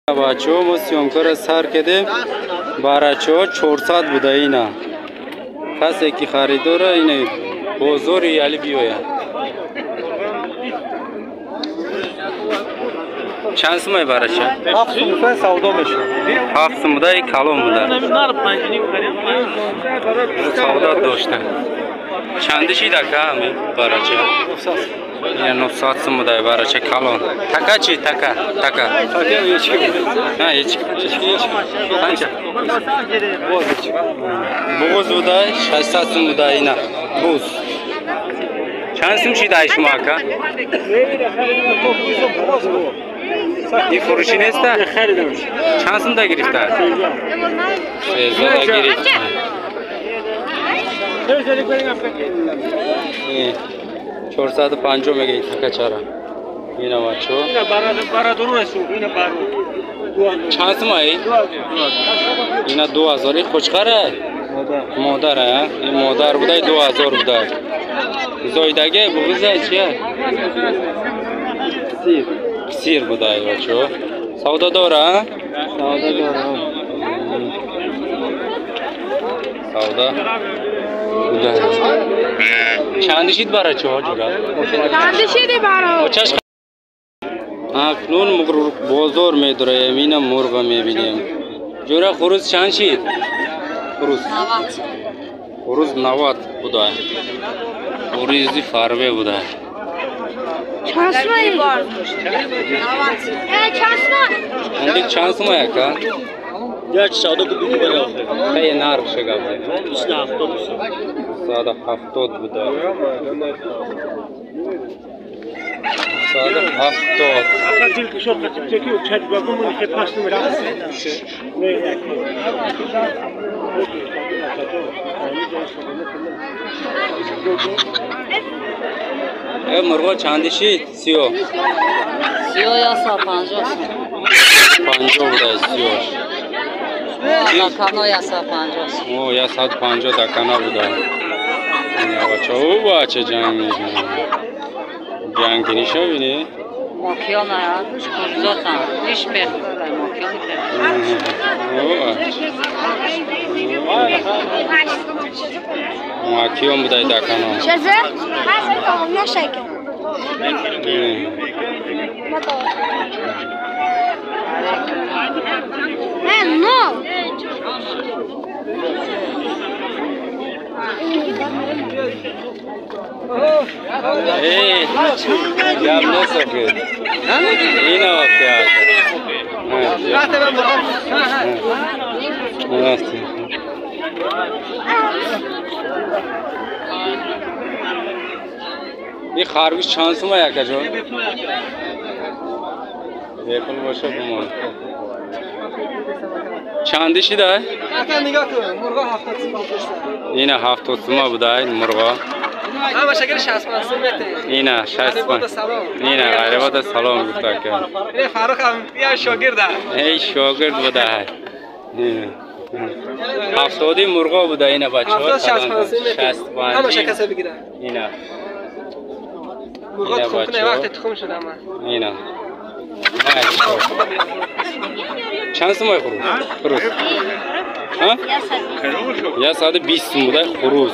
Бачаҳо, мо съёмкаро сар кардем. Барачаҳо 400 буда ина. Касе ки харидора ина бозори али биёяд. Чанд сумай барача? 7 сум савдо мешавад. 7 сум буда, калон буда. Савдо дошта. Чанди шида ка ами барача? Ина 900 сум буда барача калон. Така чи така? Така. Така ечки буда. Ha, ечки. Қанча? Буғуз буда, 600 сум буда ина. Буз. Чанд сум шида шумо ака? Ин фурӯшӣ неста? Чанд сум да гирифта? 13 да гирифта. 450 мега така чара. Ина бачо. Чанд сум ай? Ина 2000 хучқара? Модар, а? Ин модар буда 2000 буда. Зоидаге буғиза чия? Сир буда бачо. Савдо дора? Савдо дора. Савдо. Буда. Чанд шид барачо ҷура? Чанд шиди баро? Акнун бозор медураем, ина мурға мебинем. Ҷура хурус чанд шид? Хурус. Хурус 90 буда. Хурузи фарбе буда. Чанд сумай? Чанд сумай? Андик чанд сумай ака? Як савдо кунӣ баро. Хай нарх шага бай. 70. 170 буда. 170. Ака дил кишор қатиб ки чад багум хе пас намерасад. Э мурғо чанди шид? Сиё. Сиё 150 сум. 50 буда сиёш. Дакано 150 сум. О, 150 дакана буда. Ина бача, о бача ҷанг мекунад. Ҷанг кунишо бини? Мокиён курзотан. Иш мехӯрад, мокиён мехӯрад. Мокиён буда дакано. Шазе? Нашайка. Но! Эй, гап нест охир. Ина воқеа. Ин харгӯш чанд сум акаҷон? Бепул боша бимон. Чанди шида? Ака нигоҳ кун, мурғо 70 сум буда. Ина 70 сум буда мурғо. Ҳама шакар 65 сум мете. Ина 65. Ина ғайрибода салом гуфта ака. Ин Фарух ҳам я шогирд. Эй шогирд буда. 70 мурғо буда ина бачаҳо. 65 сум мете. Ҳама шакар бигира. Ина. Мурғо тухм кунад, вақте тухм шуд ама. Ина. Чанд сумай хурус? Хурус. Ҳа? 120 сум буда хурус.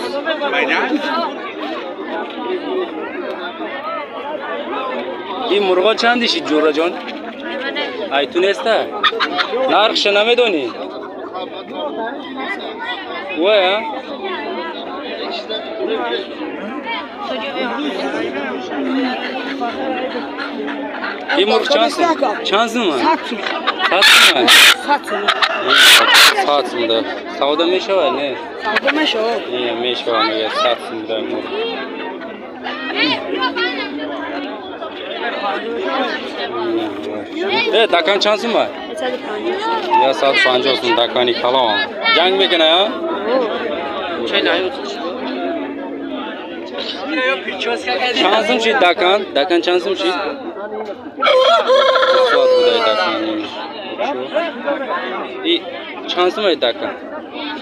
Ин мурғо чанди шид ҷӯраҷон? Ай ту неста? Нархша намедонӣ? Вая? Ин мурғ чанд сум? Чанд сум? 100 сум. 100 сум. 100 сум да. Савдо мешавад, не? Савдо мешавад. Не, мешавад, мегӯяд 100 сум да мурғ. Э, дакан чанд сум ба? 150 сум дакани калон. Ҷанг мекунад, а? Чанд сум шид дакан? Дакан чанд сум шид? 200 буда дакан. И чанд сум ай дакан?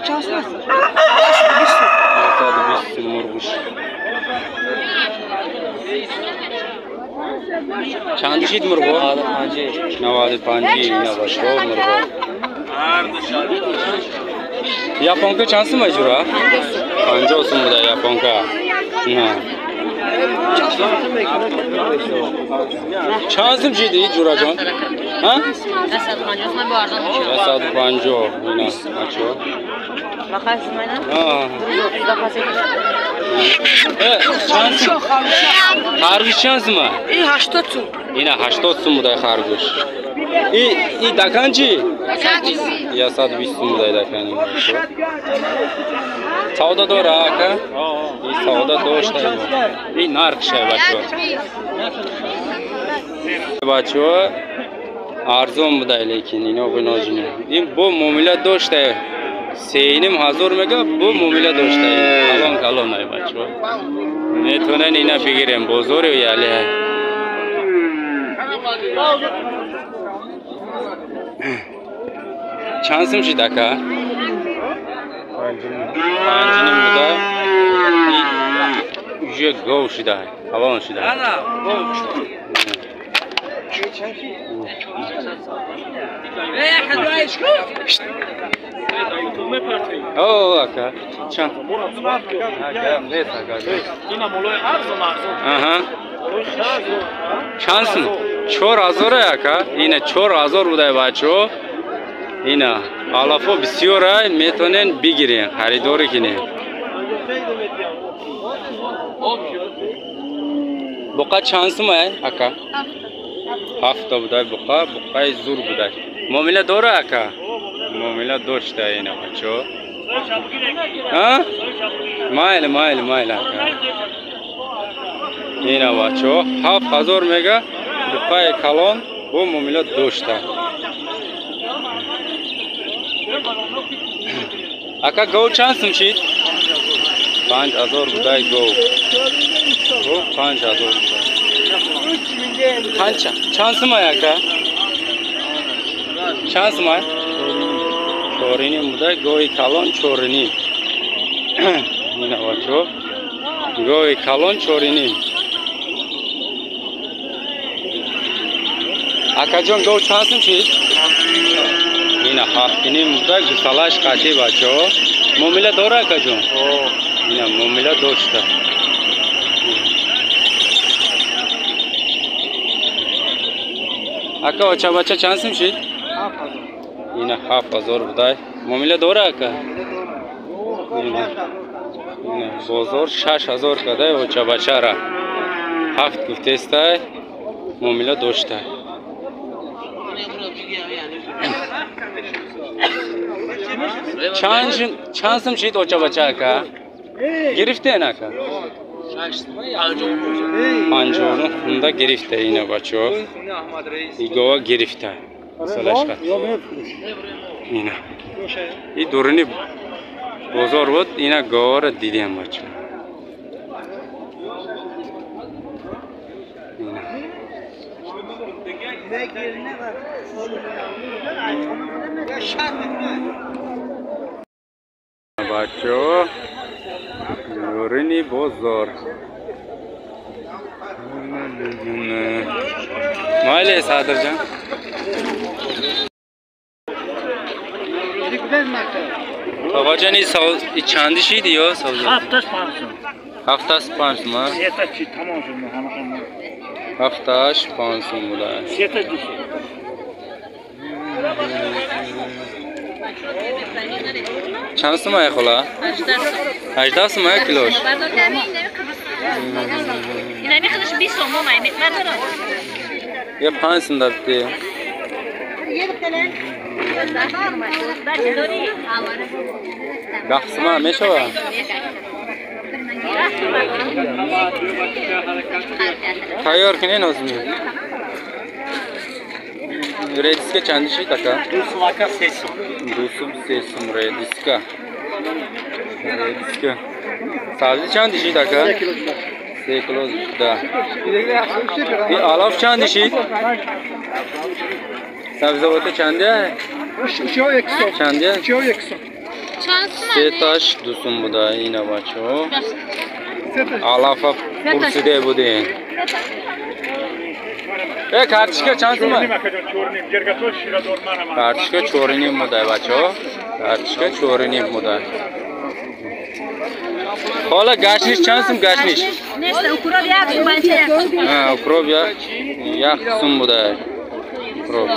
Чанд сум? 120 сум мурғуш. Чанд шид мурғо? 95 ина бачо мурғо. Японка чанд сум аҷура? 50 сум буда японка. На. Чанд сум шиди ҷураҷон? Ҳа? 150 ина бачо. Харгӯш чанд сума? 80 сум. Ина 80 сум будай харгӯш. И дакан чи? 120 сум будай дакани. Савдо дора ака? И савдо дошта. И нарх шай бачо. Бачо арзон будай лекин ино ғиноҷино. Ин бо муомила дошта. 3,5 ҳазор мега бо муомила дошта. Калон калон ай бачо. Метавонен ина бигирем бозори яле. Чанд сум шид ака? 5,5 буда. Уже гов шида. Калон шида. О, ака. Чанд? Аҳа. Чанд сум? 4 ҳазор ака. Ина 4 ҳазор будай бачо. Ина алафо бисёр ай, метавонен бигирен, харидорӣ кинен. Буқа чанд сум ай ака? Ҳафта будай буқа, буқаи зур будай. Муомила дора ака? Муомила дошта ина бачо. А? Майли, майли, майли ака. Ина бачо, 7 ҳазор мега буқаи калон бо муомила дошта. Ака гов чанд сум шид? 5 ҳазор будай гов. Гов 5 ҳазор будай. Қанча? Чанд сум ай ака? Чанд сум ай? 4,5 будай гови калон 4,5. Ина бачо. Гови калон 4,5. Акаҷон гов чанд сум шид? Ина 7,5 будай гусалаш қатӣ бачо. Муомила дора акаҷон? Ина муомила дошта. Ака очабача чанд сум шид? Ина 7 ҳазор будай. Муомила дора ака? Ина бозор 6 ҳазор кадай очабачара. Ҳафт гуфтестай, муомила дошта. Чанд сум шид очабача ака? Гирифтен ака? 59 хунда гирифта ина бачо. Игова гирифта. Салашка. Ина. И дуруни бозор буд, ина говара дидем бачо. Ина. Бачо дуруни бозор. Майли Садрҷон. Бабаҷон и чанди шиди ё савзӣ? Ҳафташ панҷ сум. Ҳафташ панҷ сум, а? Сета чи тамом шуд ҳама. Ҳафташ панҷ сум буда. Сета ду сум. Чанд сум ай хола? 18 сум ай килош. Я 5 сум дабти. 10 сума мешава? Тайёр кинен озми. Редиска чанд шид ака? Ду сум ака, се сум. Ду сум, се сум редиска. Редиска. Сабзи чанд шид ака? 3 кило да. И алаф чанд шид? Сабзавота чанде? Чанде? Сеташ ду сум буда ина бачо. Алафа пурсиде будем. Картишка чанд сум? Картишка 4.5 мудай бачаҳо. Картишка 4.5 мудай. Хола гашниш чанд сум гашниш? Нест, укроп як сум банча як. Ҳа, укроп як сум будай. Укроп.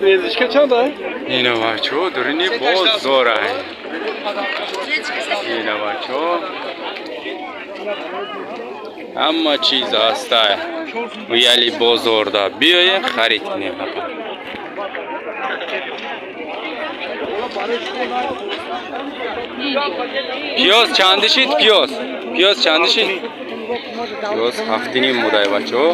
Резичка чанд ай? Ина бачаҳо, дурини бозор ай. Ина бачаҳо. Ҳама чиз ҳастай. Уяли бозорда биёем харид кунем. Пиёз чанди шид? Пиёз. Пиёз чанди шид? Пиёз 7.5 мудай бачаҳо.